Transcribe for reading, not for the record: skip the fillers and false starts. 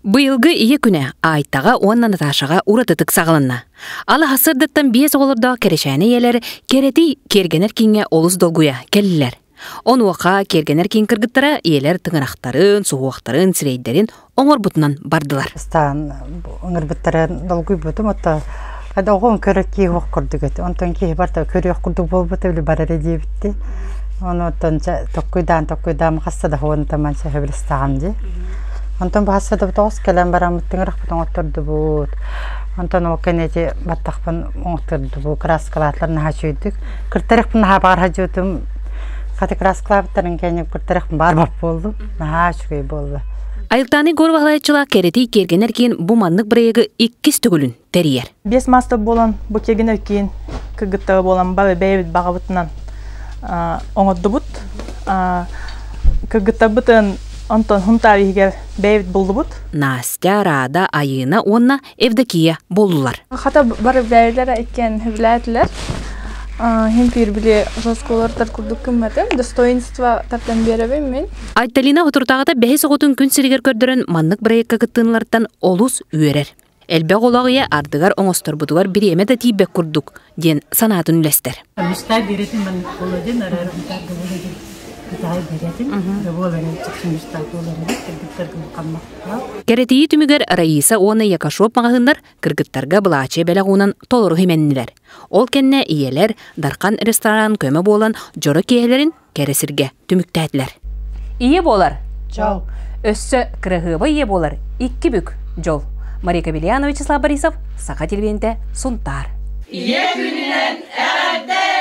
Быйылгы Ийэ күнэ Айтаҕа уонна Наташаҕа уратытык саҕаланна. Ала сырдыттан биэс оҕолордоох кэрэчээнэ ийэлэр кэрэтий киэргэнэр кииҥҥэ олус долгуйа кэллилэр. Онуоха киэргэнэр киин кыргыттара ийэлэр тыҥырахтарын, суһуохтарын, сирэйдэрин оҥорбутунан бардылар. Бастаан ыҥырбыттарын долгуйбутум, оттон оҕом көрө киһи уох курдук этэ. Онтон киһи барыта көрүөх курдук буолбута, били бар эрэ диэбитти. Онуоттан токкуйдаан токкуйдаан хаста да хуонтаман сөбүлэстэҕим дии. Онтон баһасса да тоҕус кэлэн бараммыт тыҥырахпыт оҥоттордубут. Онтон ол кэннэ ити баттахпын оҥоттордубут, краскалаатылар наһаа үчүгэйдик. Кыртарыхпын наһаа баҕар сылдьыбытым. Хата краскалаабыттарын кэннэ кыртарыхпын баар буоллум. Наһаа үчүгэй буолла. Айылтааны Егор Баһылайчылаах кэрэтий киэргэнэр киин бу маннык бырайыагы иккис төгүлүн тэрийэр. Биэс маастар буолан бу киэргэнэр киин кыргыттара буолан бары бэйэбит баҕабытынан оҥордубут. Кыргыттарбытын онтон Хунтаар иһигэр бэйэбит буллубут. Настя, Рада, Айыына уонна Евдокия буоллулар. Хата бары бэйэлэрэ иккиэн сөбүлээтилэр. Хин били оскуолалар курдук гымматым. Достоинство тардан биэрэбин мин. Айталина отуртаҕыта бэһис оҕотун күн сиригэр көрдөрөн маннык бырайыакка кыттыыларыттан олус үөрэр. Элбэх олох ийэ ардыгар оҥосторбутугар бириэмэ да тиийбэт курдук диэн санаатын үлэстэр. Мечта беретин маннык буола дин, араарымтар буола дин. Кытаай беретин, буоларын мечта буоларын кыргыттаргын хаммакка. Кэрэтийии түмүгэр Раиса уонна Якашоп маҕаһыыннар кыргыттарга былаачыйа бэлэх уунан толору химэннилэр. Ол кэннэ ийэлэр Дархан ресторан көмө буолан дьоро киэһэлэрин кэрэ сиргэ түмүктээтилэр. Ийэ буолар дьол. Өссө кыраһыаба ийэ буолар икки бүк дьол. Мария Кабельянова, Вячеслав Борисов, Саха телевидениетэ, Сунтаар. Ийэ күнүнэн эҕэрдэ!